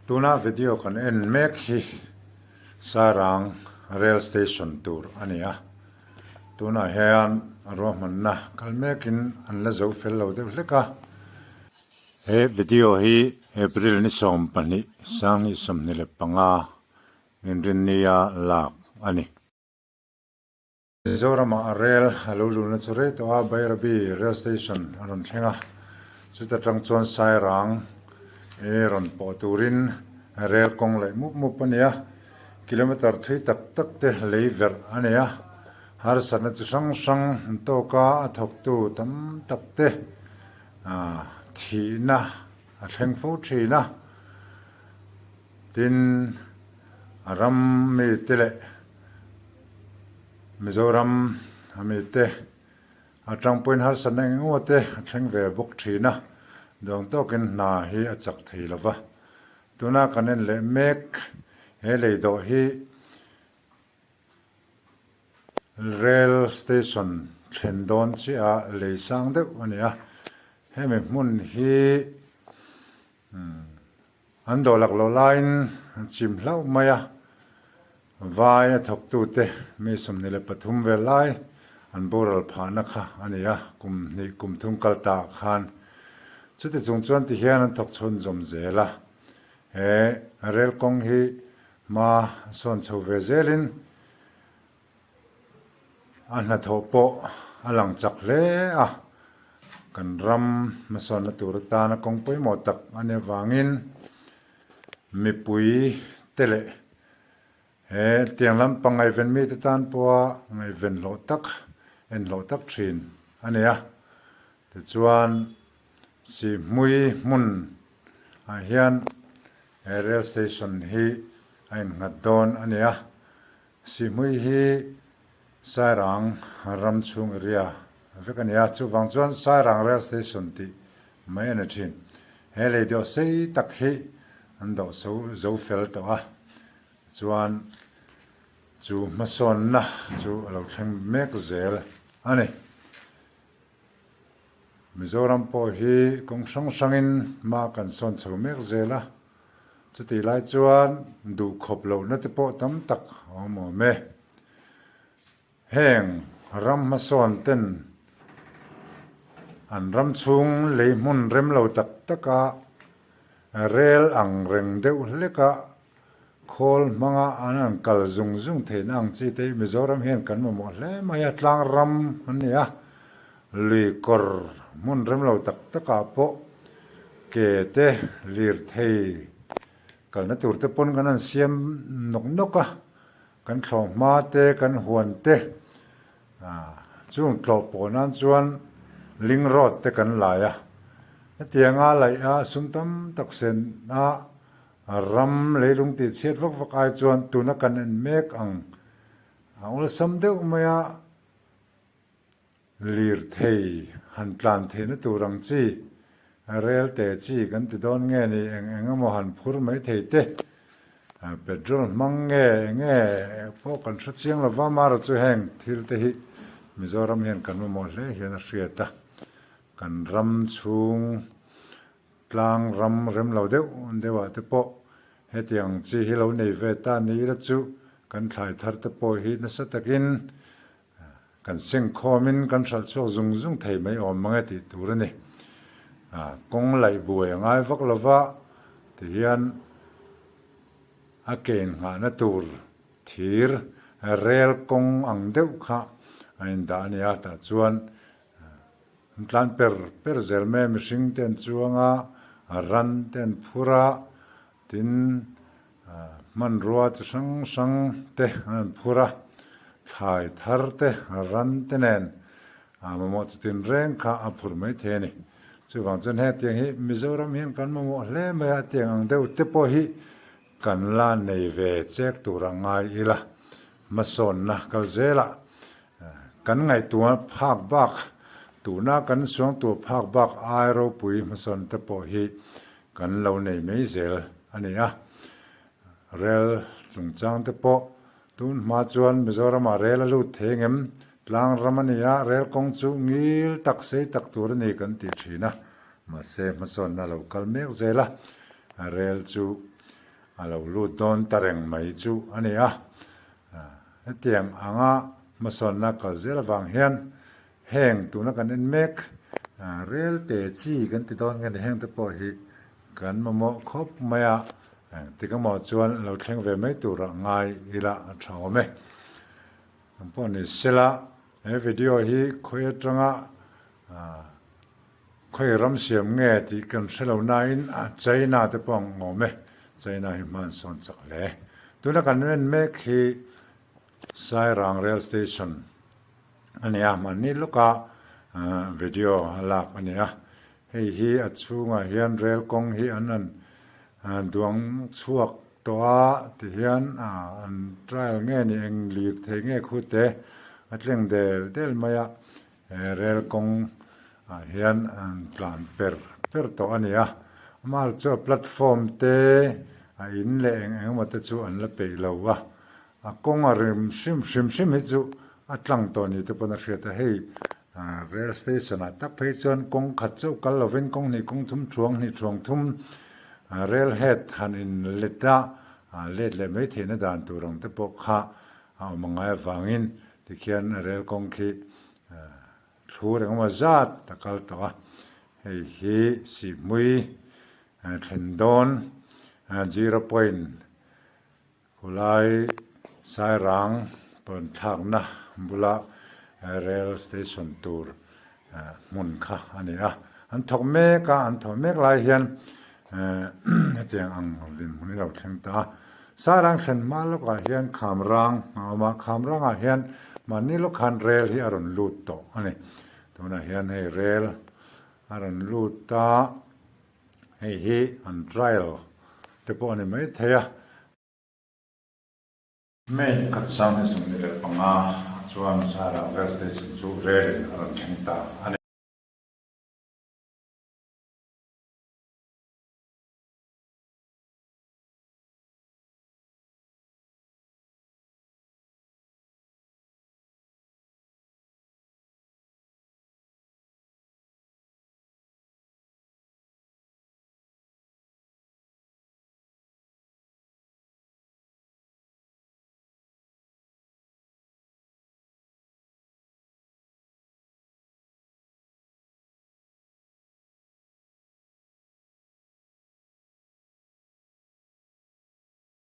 Tuna video kan en mek hi Sairang Rail Station tur a ni a, tunah hian ruahmanna kal mekin an la zo fel lo deuh hlek a. He video hi April ni 12 2025 inrinnia lak a ni. Mizoramah rel a lo luhna chu rei tawh a, Bairabi Rail Station a rawn thleng a, chuta tang chuan Sairang e rawn pawh turin rel kawng laih mup mup a ni a, kilometer thui tak tak te lei verh a ni a, harsatna chi hrang hrang an tawk a, a thawktu tam tak te thihna a thleng fo thin a, tin a ram mite leh Mizoram a mite atang pawhin harsatna eng emaw te a thleng ve bawk thin a, duang tawkin hna hi a chak thei lo va. Tuna kan en leh mek he lei dawh hi Rail station thlen dawn chiah a lei sang deuh a ni a, hemi hmun hi An dawh lak loh laiin an chim hlauh mai a, vai a thawktute mi 23 vel lai an boral phahna kha a ni a, kum hnih kum thum kal ta ah khan. Chuti chung chuan ti hian an thawk chhun zawm zel a, he rel kawng hi hma a sawn chho ve zelin A hnathawh pawh a lang chak hle a, kan ram hmasawnna tur atana kawng pawimawh tak a nih avangin mipui te leh he tiang lampang ngaihven mite tan pawha ngaihven hlawh tak, en hlawh tak thin a ni a. Tichuan Sihhmui hmun ah hian he rail station hi a innghat dawn a ni a. Sihhmui hi Sairang ram chhung area vek a ni a, chuvang chuan Sairang Rail Station tih mai a ni thin. He lei deuh sei tak hi an doh so zo fel tawh a, chuan chu hmasawnna chu a lo thleng mek zel a ni. Mizoram pawh hi kawng hrang hrangin hma kan sawn chho mek zel a, chutih lai chuan duh khawp lohna te pawh tam tak a awm awm e. Heng ram hmasawn ten an ram chhung lei hmun rem lo tak taka rel ang reng deuh hleka Khawl hmanga an han kal zung zung theihna ang chi te hi Mizoram hian kan mamawh hle mai a, tlang ram an ni a, lui kawr hmun rem lo tak takah pawh ke te lirthei kalna tur te pawn kan han siam nawk nawk a, kan thlawh hma te kan huan te chung tlawh pawh nan chuan ling road te kan lai a, hetianga laih a sum tam tak sen a. Ram leilung tih chhiat vak vak ai chuan tuna kan en mek ang a awlsam deuh mai a, lirthei han tlan theihna tur ang chi, rel te chi kan ti dawn nge ni eng eng emaw han phur mai thei te, petrol hmang nge eng nge pawh kan hre chiang lo va, mara chu heng thil te hi Mizoram hian kan mamawh hle hian a hriat a, kan ram chhung Tlang ram rem lo deuh deuhah te pawh hetiang chi hi lo nei ve ta ni ila chu kan thlai thar te pawh hi nasa takin kan sengkhawmin kan hralh chhuak zung zung thei mai awm mang e tih tur a ni. Kawng laih buai a ngai vak lova tihian a ke innghahna tur thir rel kawng ang deuh kha a indah a ni a, tah chuan An tlan per per zel mai a, mihring te an chuang a, ran te an phur a, tin hmanrua chi hrang hrang te an phur a, thlai thar te ran te nen mamawh chi tin reng kha a phur mai thei a ni. Chuvang chuan hetiang hi Mizoram hian kan mamawh hle mai a, tiang ang deuh te pawh hi kan la nei ve chek tur a ngai ila, hmasawnna kal zelah Kan ngaihtuah phak bak, tuna kan suangtuah phak bak ai ropui hmasawn te pawh hi kan lo nei mai zel a ni a. Rel chungchang te pawh tun hma chuan Mizoramah rel a lut thei ngem, tlang ram a ni a, rel kawng chu ngil tak sei tak tur a ni kan tih thin a, mahse hmasawnna a lo kal mek zel a, rel chu. A lo lut dawn ta reng mai chu a ni a. Hetiang anga hmasawnna kal zel avang hian heng tuna kan en mek rel te chi kan ti dawn nge ni heng te pawh hi kan mamawh khawp mai a. Engtik emaw chuan lo thleng ve mai turah ngai ila a tha awm e. Ang pawh ni sela he video hi khawi atanga Khawi ram siam nge tih kan hre lo nain China te pawh ang awm e, China hi hman sawn chak hle. Tuna kan en mek hi Sairang Rail Station a ni a, mahni lawka video a lak a ni a. Hei hi a chhungah hian rail kawng hi an han duang chhuak tawh a tihian an trial nge ni eng lir thei nge khute a tleng del del mai a. He rel kawng ah hian an tlan per per tawh a ni a, amah chu a platform te a in leh eng eng emaw te chu an la peih lo a, a kawng a rim hrim hrim hrim hi chu a tlang tawh ni te pawn a hriat a, hei rail station ah tak phei chuan kawng khat chauh kal lovin kawng hnih kawng thum thuang hnih thuang thum rail head han in let a let leh mai theihna dan tur ang te pawh kha a awm angai avangin tikhian rel kawng khi thlur engemaw zat a kal tawh a, hei hi Sihhmui thlen dawn zero point khulai Sairang pawn thlakna bula rel station tur hmun kha a ni a, an thawk mek a, an thawh mek lai hian hetiang ang dinhmun hi lo thleng ta a. Sairang thlen hma lawkah hian Khamrang a awm a, Khamrangah hian mahni lawk khan rel hi a rawn lut tawh a ni. Tunah hian hei rel a rawn lut a, hei hi an trial te pawh a ni maithei a. May khat sang hi 25 chuan Sairang Rail Station chu rel in a rawn thleng ta a ni.